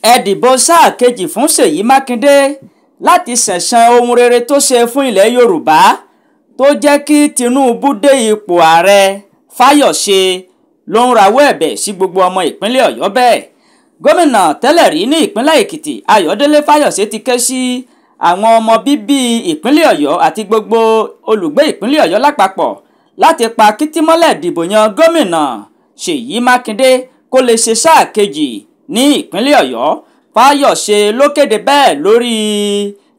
Ẹ dìbò sáà kejì fún Ṣèyí Mákindé láti ṣẹ̀san ohun rere tó ṣe fún ilẹ̀ Yorùbá tó jẹ́ kí Tinubu dé ipò ààrẹ. Fáyọ̀ṣe ló ń rawọ́ ẹ̀bẹ̀ sí gbogbo ọmọ ìpínlẹ̀ Ọ̀yọ́ bẹ́ẹ̀. Gómìnà tẹ́lẹ̀ rí ní ìpínlẹ̀ Èkìtì Ayọ̀délé Fáyọ̀ṣe ti ké sí àwọn ọmọ bíbí ìpínlẹ̀ Ọ̀yọ́ àti gbogbo olùgbé ìpínlẹ̀ Ọ̀yọ́ lápapọ̀ láti pa kìtìmọ́lẹ̀ dìbò yan gómìnà Ṣèyí Mákindé kó lè ṣe sáà kejì ní ìpínlẹ̀ Ọ̀yọ́. Fáyọ̀ṣe ló kéde bẹ́ẹ̀ lórí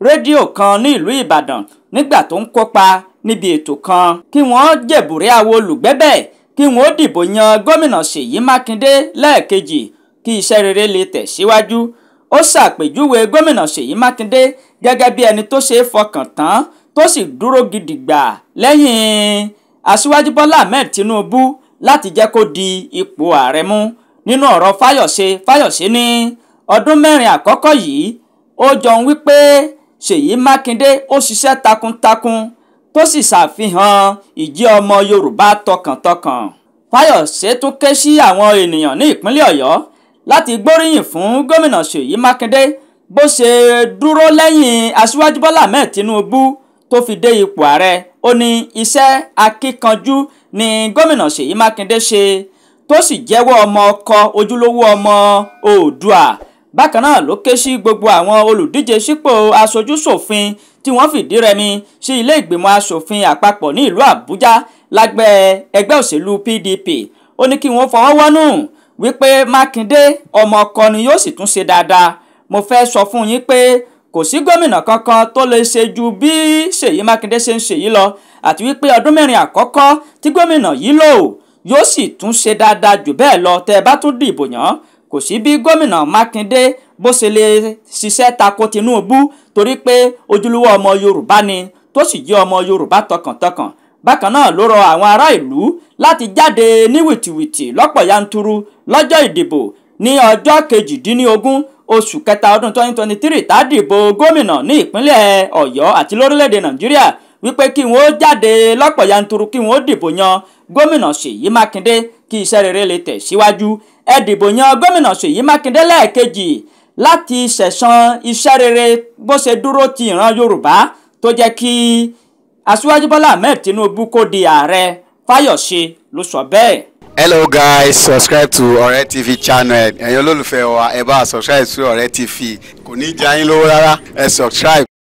rédíò kan ní ìlú Ìbàdàn nígbà tó ń kópa níbi ètò kan kí wọ́n jẹ̀bùrẹ́ àwọn olùgbẹ́bẹ̀ kí wọ́n dìbò yan gómìnà Ṣèyí Mákindé lẹ́ẹ̀kejì kí iṣẹ́ rere lè tẹ̀síwájú. Ó ṣàpèjúwe gómìnà Ṣèyí Mákindé gẹ́gẹ́ bí ẹni tó ṣe é fọkàn tán tó sì dúró gidigba lẹ́yìn Aṣíwájú Bọ́lá Ahmed Tinubu láti jẹ́ kó di ipò ààrẹ mú. Nínú ọ̀rọ̀ Fáyọ̀ṣe, Fáyọ̀ṣe ní ọdún mẹ́rin àkọ́kọ́ yìí ó jọ ń wípé Ṣèyí Mákindé ó ṣiṣẹ́ takuntakun tó sì ṣàfihàn ìjẹ́ ọmọ Yorùbá tọkàntọkàn. Fáyọ̀ṣe tún ké sí àwọn ènìyàn ní ìpínlẹ̀ Ọ̀yọ́ láti gbóríyìn fún gómìnà Ṣèyí Mákindé bó ṣe dúró lẹ́yìn Aṣíwájú Bọ́lá Ahmed Tinubu tó fi dé ipò ààrẹ. Ó ní iṣẹ́ akíkanjú ni gómìnà Ṣèyí Mákindé ṣe tó sì jẹ́wọ́ ọmọ ọkọ ojúlówó ọmọ Oòduà. Bákan náà ló ké sí gbogbo àwọn olùdíje sípò aṣojú-ṣòfin tí wọ́n fìdí rẹmi sí ilé ìgbìmọ̀ aṣòfin àpapọ̀ ní ìlú Àbújá lágbẹ́ ẹgbẹ́ òṣèlú PDP. Ó ní kí wọ́n fọwọ́ wọ́nú wípé Mákindé ọmọ ọkọ ni yóò sì tún ṣe dáadáa. Mo fẹ́ sọ fún yín pé kò sí gómìnà kankan tó lè ṣe ju bí Ṣèyí Mákindé ṣe ń ṣe yìí lọ, àti wípé ọdún mẹ́rin àkọ́kọ́ tí gómìnà yìí lò yóò sì tún ṣe dáadáa jù bẹ́ẹ̀ lọ tẹ́ ẹ bá tún dìbò yàn. Kò sí bí gómìnà Mákindé bó ṣe lè ṣiṣẹ́ tako Tinubu torí pé ojúlówó ọmọ Yorùbá ni tó sì jẹ́ ọmọ Yorùbá tọkàntọkàn. Bákan náà ló rọ àwọn ará ìlú láti jáde ní wìtìwìtì lọ́pọ̀ yanturu lọ́jọ́ ìdìbò ní ọjọ́ 18 oṣù kẹta ọdún 2023 tá dìbò gómìnà ní ìpínlẹ̀ Ọ̀yọ́ àti lórílẹ̀‐èdè Nàìjíríà, wípé kí wọ́n jáde lọ́pọ̀ yanturu kí wọ́n dìbò yan gómìnà Ṣèyí Mákindé kí iṣẹ́ rere lè tẹ̀síwájú. Ẹ dìbò yan gómìnà Ṣèyí Mákindé lẹ́ẹ̀kejì láti ṣẹ̀san iṣẹ́ rere bó ṣe dúró ti ìran Yorùbá tó jẹ́ kí Aṣíwájú Bọ́lá Ahmed Tinubu kó di ààrẹ. Fáyọ̀ṣe ló sọ bẹ́ẹ̀. Hello guys, subscribe to Ọ̀rẹ́ TV channel. Ẹ̀yin olólùfẹ́ wa, ẹ bá subscribe sí Ọ̀rẹ́ TV, kò ní jẹ yín lówó rárá, ẹ subscribe.